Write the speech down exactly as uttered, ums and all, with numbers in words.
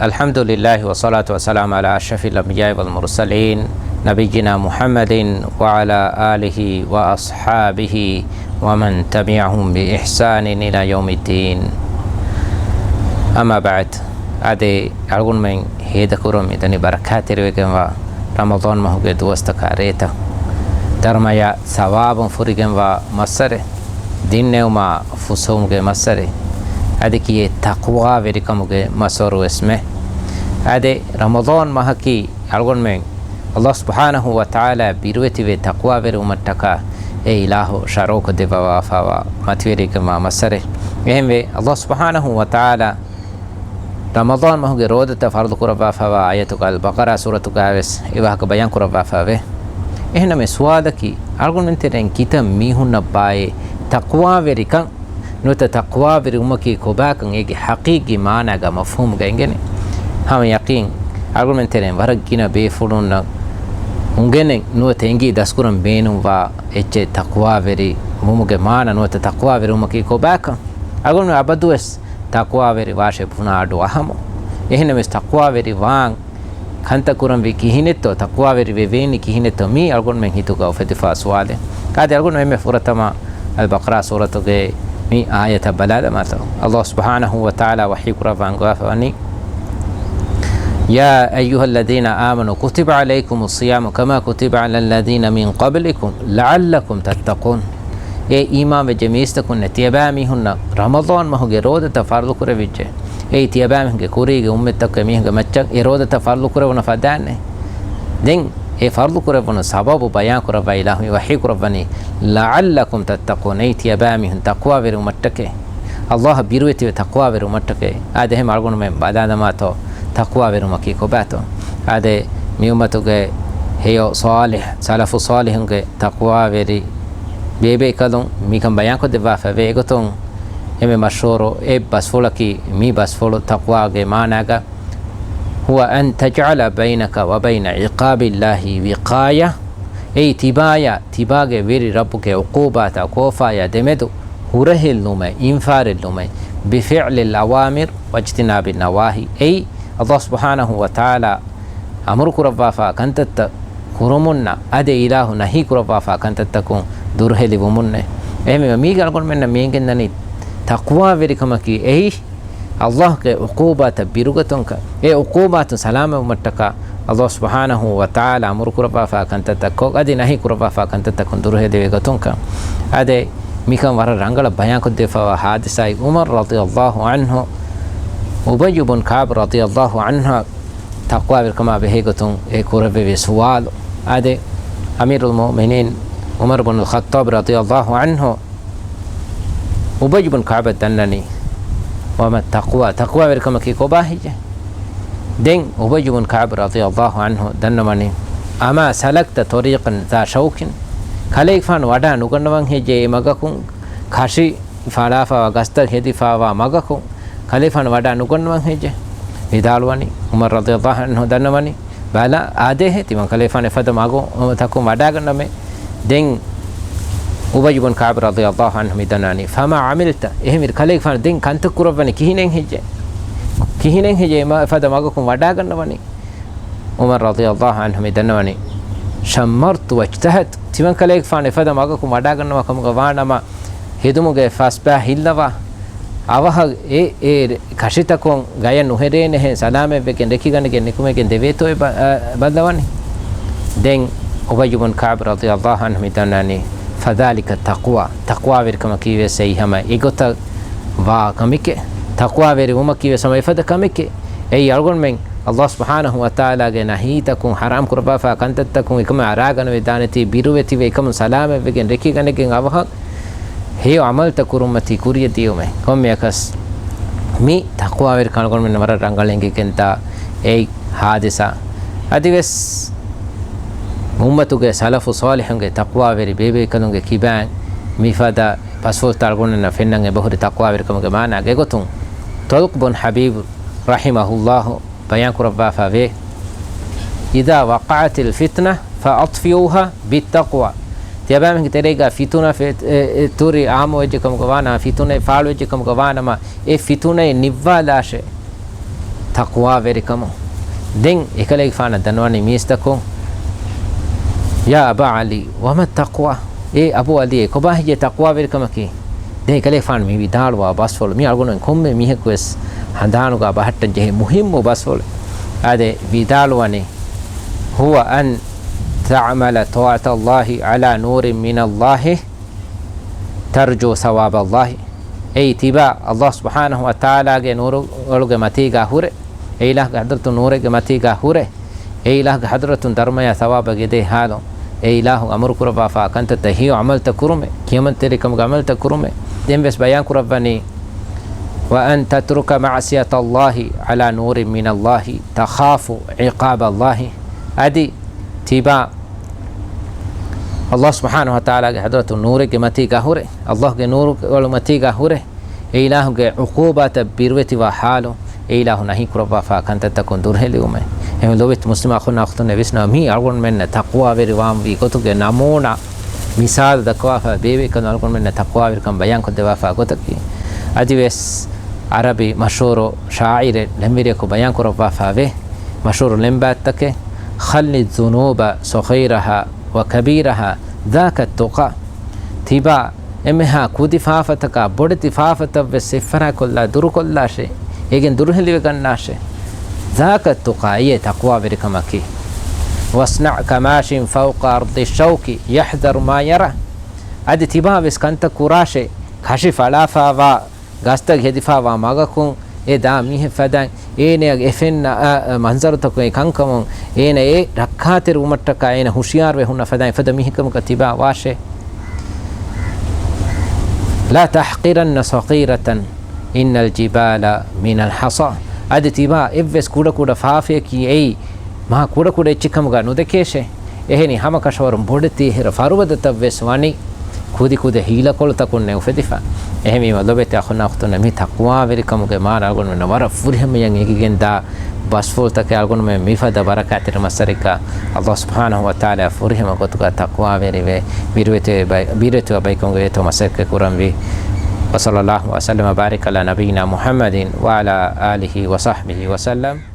الحمد لله والصلاة والسلام على أشرف الأنبياء والمرسلين نبينا محمد وعلى آله وأصحابه ومن تبعهم بإحسان إلى يوم الدين. أما بعد، އާދެ، އަޅުގަނޑުމެން ހޭދަކުރަން މިދަނީ ބަރަކާތްތެރިވެގެންވާ ރަމަޟާން މަހުގެ ދުވަސްތަކާ ރޭތައް، ދަރުމަޔާ ސަވާބުން ފުރިގެންވާ މައްސަރެއް، ދިންނެވުމާ ފުއްސެވުމުގެ މައްސަރެއް، އަދި ކިޔޭ ތަޤްވާވެރިކަމުގެ މައްސަރު ވެސްމެ. އާދެ، ރަމަޟާން މަހަކީ އަޅުގަނޑުމެން ﷲ ސުބްޙާނަހޫ ވަތަޢާލާ ބިރުވެތިވެ ތަޤްވާވެރިވުމަށްޓަކާ އެ އިލާހު ޝަރުޢުކޮށްދެއްވަވާފައިވާ މަތިވެރިގެންވާ މައްސަރެއް. އެހެންވެ، ﷲ ސުބްޙާނަހޫ ވަތަޢާލާ ރަމަޟާން މަހުގެ ރޯދަތައް ފަރުޟު ކުރައްވާފައިވާ އާޔަތުގަ އަލްބަޤަރާ ސޫރަތުގައިވެސް އެ ވާހަކަ ބަޔާން ކުރައްވާފައިވޭ. އެހެންނަމެ ސުވާލަކީ، އަޅުގަނޑުމެން ތެރެއިން ކިތައް މީހުންނަށް ބާއޭ ތަޤްވާވެރިކަން ނުވަތަ ތަޤްވާވެރިވުމަކީ ކޮބާކަން އޭގެ ޙަޤީޤީ މާނާގަ މަފްހޫމުގަ އެނގެނީ؟ ހަމަ ޔަޤީން އަޅުގަނޑުމެން ތެރެއިން ވަރަށް ގިނަ ބޭފުޅުންނަށް އުނގެނެން ނުވަތަ އެނގި ދަސްކުރަން ބޭނުންވާ އެއްޗެއް ތަޤްވާވެރި ވުމުގެ މާނަ ނުވަތަ ތަޤްވާވެރިވުމަކީ ކޮބާކަން. އަޅުގަނޑު އަބަދުވެސް ތަޤްވާވެރި ވާށޭ ބުނާ އަޑު އަހަމު. އެހެންނަމަވެސް ތަޤްވާވެރި ވާން ކަންތައް ކުރަންވީ ކިހިނެއްތޯ، ތަޤްވާވެރި ވެވޭނީ ކިހިނެއްތޯ، މީ އަޅުގަނޑުމެން ހިތުގަ އުފެދިފާ ސުވާލެއް. އާދެ، އަޅުގަނޑު އެންމެ ފުރަތަމަ އަލްބަޤަރާ ސޫރަތުގެ މި އާޔަތަށް ބަލާލަމާތޯ. ﷲ ސުބްޙާނަހޫ ވަތަޢާލާ ވަޙީ ކުރައްވާ އަންގަވާފަވަނީ، يا أيها الذين آمنوا كتب عليكم الصيام كما كتب على الذين من قبلكم لعلكم تتقون. އޭ އީމާންވެއްޖެ މީސްތަކުންނޭ، ތިޔަބައިމީހުންނަށް ރަމަޟާން މަހުގެ ރޯދަތައް ފަރުޟު ކުރެވިއްޖެ. އެއީ ތިޔަބައިމީހުންގެ ކުރީގެ އުއްމަތްތަކުގެ މީހުންގެ މައްޗަށް އެ ރޯދަތައް ފަރުޟު ކުރެވުނު ފަދައިންނޭ. ދެން އެ ފަރުޟު ކުރެއްވުނު ސަބަބު ބަޔާން ކުރައްވާ އިލާހު މި ވަޙީ ކުރައްވަނީ، لعلكم تتقون، އެއީ ތިޔަބައިމީހުން ތަޤްވާވެރިވުމަށްޓަކައި. ﷲ އަށް ބިރުވެތިވެ ތަޤްވާވެރިވުމަށްޓަކައި. އާދެ، އެހެން އަޅުގަނޑުމެން ބަލާލަމާތޯ، ތަޤްވާވެރިވުމަކީ ކޮބާތޯ؟ އާދެ، މި އުއްމަތުގެ ހެޔޮ ޞާލިޙް، ސަލަފު ޞާލިޙުންގެ ތަޤްވާވެރި ބޭބޭކަލުން މިކަން ބަޔާންކޮށް ދެއްވާފައިވޭ. އެގޮތުން އެންމެ މަޝްހޫރު އެއް ބަސްފުޅަކީ، މި ބަސްފުޅު ތަޤްވާގެ މާނާގަ، هو أن تجعل بينك وبين عقاب الله وقاية، އެއީ ތިބާޔާ ތިބާގެ ވެރި ރައްބުގެ ޢުޤޫބާތާ ކޯފާޔާ ދެމެދު ހުރަހެއްލުމެއް، އިންފާރެއްލުމެއް، بفعل الأوامر واجتناب النواهي، އެއީ ﷲ ސުބްޙާނަހޫ ވަތަޢާލާ އަމުރު ކުރައްވާފާ ކަންތައްތައް ކުރުމުންނާ، އަދި އިލާހު ނަހީ ކުރައްވާފާ ކަންތައްތަކުން ދުރުހެލިވުމުންނޭ. އެހެންވީމަ، މީގަ އަޅުގަނޑުމެންނަށް މި އެނގެންދަނީ ތަޤްވާވެރިކަމަކީ އެއީ، ﷲ ގެ ޢުޤޫބާތަށް ބިރުގަތުންކަން، އެ ޢުޤޫބާތުން ސަލާމަތްވުމަށްޓަކާ، ﷲ ސުބްޙާނަހޫ ވަތަޢާލާ އަމުރު ކުރައްވާފާ ކަންތައްތައް ކޮށް، އަދި ނަހީ ކުރައްވާފާ ކަންތައްތަކުން ދުރުހެލިވި ގޮތުންކަން. އާދެ، މިކަން ވަރަށް ރަނގަޅަށް ބަޔާންކޮށްދެއްވާފައިވާ ޙާދިސާއެއް. ޢުމަރު ރަޟިޔަﷲ ޢަންހު، އުބައްޔު ބުން ކަޢުބު ރަޟިޔަﷲ ޢަންހު ތަޤްވާވެރިކަމާ ބެހޭގޮތުން އެ ކުރެއްވެވި ސުވާލު. އާދެ، އަމީރުލް މުއުމިނީން ޢުމަރު ބުނުލް ޚައްޠާބް ރަޟިޔަﷲ ޢަންހު އުބައްޔު ބުން ކަޢުބަށް ދަންނަނީ، وما التقوى، ތަޤްވާވެރިކަމަކީ ކޮބާ ހެއްޔޭ؟ ދެން އުބައްޔު ބުން ކަޢުބް ރަޟިޔަﷲ ޢަންހު ދަންނަވަނީ، أما سلكت طريقا ذا شوك، ކަލޭގެފާނު ވަޑާ ނުގަންނަވަން ހެއްޔޭ އެ މަގަކުން، ކަށި ފަޅާފައިވާ ގަސްތައް ހެދިފައިވާ މަގަކުން ކަލޭގެފާނު ވަޑާ ނުގަންނަވަން ހެއްޔޭ؟ ވިދާޅުވަނީ، ޢުމަރު ރަޟިޔަﷲ ޢަންހު ދަންނަވަނީ، ބަލަ، އާދޭހޭ، ތިމަން ކަލޭގެފާނު އެފަދަ މަގު، ތަކުން ވަޑާގަންނަމޭ. ދެން އުބައްޔު ބުން ކަޢުބް ރަޟިޔަﷲ ޢަންހު މި ދަންނަވަނީ، فما عملت، އެހެންވީ ކަލޭގެފާނު ދެން ކަންތައް ކުރައްވަނީ ކިހިނެއް ހެއްޔޭ؟ ކިހިނެއް ހެއްޔޭ އެފަދަ މަގަކުން ވަޑާގަންނަވަނީ؟ ޢުމަރު ރަޟިޔަﷲ ޢަންހު މި ދަންނަވަނީ، شمرت واجتهدت، ތިމަން ކަލޭގެފާނު އެފަދަ މަގަކުން ވަޑާގަންނަވާ ކަމުގަ ވާނަމަ، ހެދުމުގެ ފަސްބައި ހިއްލަވާ، އަވަހަށް އެ، އެ ކަށިތަކުން ގަޔަށް ނުހެރޭނެހެން ސަލާމަތްވެގެން ރެކިގަނެގެން ނިކުމެގެން ދެވޭތޯއޭ ބަ-، އަ، ބައްލަވަނީ. ދެން އުބައްޔު ބުން ކަޢުބް ރަޟިޔަﷲ ޢަންހު މި ދަންނަވަނީ، فذلك التقوى، ތަޤްވާވެރިކަމަކީވެސް އެއީ ހަމަ އެގޮތަށް ވާ ކަމެކޭ. ތަޤްވާވެރިވުމަކީވެސް ހަމަ އެފަދަ ކަމެކޭ. އެއީ އަޅުގަނޑުމެން ﷲ ސުބްޙާނަހޫ ވަތަޢާލާގެ ނަހީތަކުން، ޙަރާމް ކުރައްވާފާ ކަންތައްތަކުން އެކަމަށް އަރާގަނެވިދާނެތީ، ބިރުވެތިވެ އެކަމުން ސަލާމަތްވެގެން ރެކިގަނެގެން އަވަހަށް ހެޔޮ ޢަމަލުތައް ކުރުންމަތީ ކުރިޔަށް ދިޔުމެއް. ކޮންމެއަކަސް މި ތަޤްވާވެރިކަން އަޅުގަނޑުމެން ވަރަށް ރަނގަޅަށް އެނގިގެންދާ އެއް ޙާދިސާ. އަދިވެސް އުއްމަތުގެ ސަލަފު ޞާލިޙުންގެ ތަޤްވާވެރި ބޭބޭކަލުންގެ ކިބައިން މިފަދަ ބަސްފުޅުތައް އަޅުގަނޑުމެންނަށް ފެންނަން އެބަހުރި ތަޤްވާވެރިކަމުގެ މާނާގެ ގޮތުން. ޠަލްޤު ބުން ޙަބީބު ރަޙިމަހުﷲ ބަޔާން ކުރައްވާފައިވޭ، إذا وقعت الفتنة فأطفئوها بالتقوى. ތިޔަބައިމީހުންގެ ތެރޭގަ ފިތުނަ ފެ-، އެ، އެ، ތުރި އާއްމުވެއްޖެ ކަމުގަ ވާނަމަ، ފިތުނައެއް ފާޅުވެއްޖެ ކަމުގަ ވާނަމަ، އެ ފިތުނައެއް ނިއްވާލާށޭ. ތަޤްވާވެރިކަމުން. ދެން އެކަލޭގެފާނަށް ދަންނަވަނީ މީސްތަކުން، يا أبا علي، وما التقوى؟ އޭ އަބޫ ޢަލީ، އެ ކޮބާ ހެއްޔޭ ތަޤްވާވެރިކަމަކީ؟ ދެން އެކަލޭގެފާނު މި ވިދާޅުވާ ބަސްފުޅު، މި އަޅުގަނޑުމެން ކޮންމެ މީހަކުވެސް ހަނދާނުގަ ބަހައްޓަން ޖެހޭ މުހިއްމު ބަސްފުޅެއް. އާދެ، ވިދާޅުވަނީ، هو أن تعمل طاعة الله على نور من الله ترجو ثواب الله. އެއީ ތިބާ ﷲ ސުބްޙާނަހޫ ވަތަޢާލާގެ ނޫރު އޮޅުގެ މަތީގަ ހުރެ، އެ އިލާހުގެ ޙަޟްރަތުން ނޫރެއްގެ މަތީގަ ހުރެ، އެ އިލާހުގެ ޙަޟްރަތުން ދަރުމަޔާ ޘަވާބަށް އެދޭ ޙާލުން، އެ އިލާހު އަމުރު ކުރައްވާފާ ކަންތައްތައް ހެޔޮ ޢަމަލުތައް ކުރުމެއް، ކިޔަމަންތެރިކަމުގެ ޢަމަލުތައް ކުރުމެއް. ދެން ވެސް ބަޔާން ކުރައްވަނީ، وأن تترك معصية الله على نور من الله تخاف عقاب الله. އަދި ތިބާ ﷲ ސުބްޙާނަހޫ ވަތަޢާލާގެ ޙަޟްރަތުން ނޫރެއްގެ މަތީގަ ހުރެ، ﷲގެ ނޫރު އޮޅު މަތީގަ ހުރެ، އެ އިލާހުގެ ޢުޤޫބާތަށް ބިރުވެތިވާ ޙާލު، އެ އިލާހު ނަހީ ކުރައްވާފާ ކަންތައްތަކުން ދުރުހެލިވުމެއް. އެހެން ލޯބިވެތި މުސްލިމް އަޚުންނާ އުޚްތުންނޭ ވިސްނާ، މީ އަޅުގަނޑުމެންނަށް ތަޤްވާވެރިވާންވީ ގޮތުގެ ނަމޫނާ، މިސާލު ދައްކަވާފަ ބޭއްވި ކަން އަޅުގަނޑުމެންނަށް ތަޤްވާވެރިކަން ބަޔާންކޮށްދެވާފާ ގޮތަކީ. އަދިވެސް ޢަރަބި މަޝްހޫރު ޝާޢިރެއް ޅެންވެރިޔަކު ބަޔާން ކުރައްވާފާވޭ، މަޝްހޫރު ޅެންބާތަކެއް، خل الذنوب صغيرها وكبيرها ذاك التقى. ތިބާ އެންމެހާ ކުދި ފާފަތަކާ ބޮޑެތި ފާފަތައްވެސް އެއްފަރާތްކޮށްލާ ދުރުކޮށްލާށޭ، އޭގެން ދުރުހެލިވެގަންނާށޭ. ذاك التقى، އެއީ ތަޤްވާވެރިކަމަކީ. واصنع كماش فوق أرض الشوك يحذر ما يرى. އަދި ތިބާވެސް ކަންތައް ކުރާށޭ، ކަށި ފަޅާފާވާ ގަސްތައް ހެދިފާވާ މަގަކުން އެ ދާ މީހެއް ފަދައިން، އޭނަޔަށް އެ ފެންނަ އަ، އަ، މަންޒަރުތަކުން އެ ކަންކަމުން އޭނަ އެ ރައްކާތެރިވުމަށްޓަކާ އޭނަ ހުޝިޔާރުވެ ހުންނަ ފަދައިން އެފަދަ މީހެއްކަމަކަށް ތިބާ ވާށޭ. لا تحقرن صغيرة إن الجبال من الحصى. އަދި ތިބާ އެއްވެސް ކުޑަކުޑަ ފާފަޔަކީ އެއީ މާ ކުޑަކުޑަ އެއްޗެއްކަމުގަ ނުދެކޭށޭ. އެހެނީ ހަމަކަށަވަރުން ބޮޑެތި އެހެރަ ފަރުބަދަތައްވެސް ވަނީ ކުދިކުދި ހީލަކޮޅުތަކުންނޭ އުފެދިފަ. އެހެންވީމަ ލޮބެތި އަޚުންނާ އުޚްތުންނޭ، މި ތަޤްވާވެރިކަމުގެ މާނަ އަޅުގަނޑުމެންނަށް ވަރަށް ފުރިހަމަޔަށް އެނގިގެންދާ ބަސްފުޅުތަކެއް. އަޅުގަނޑުމެން މިފަދަ ބަރަކާތްތެރި މައްސަރެއްގަ ﷲ ސުބްޙާނަހޫ ވަތަޢާލާ ފުރިހަމަ ގޮތުގަ ތަޤްވާވެރިވެ، ބިރުވެތިވެ ބައި-، ބިރުވެތިވާ ބައިކަމުގެ ވޭތޯ މަސައްކަތް ކުރަންވީ. وصلى الله وسلم وبارك على نبينا محمد وعلى آله وصحبه وسلم.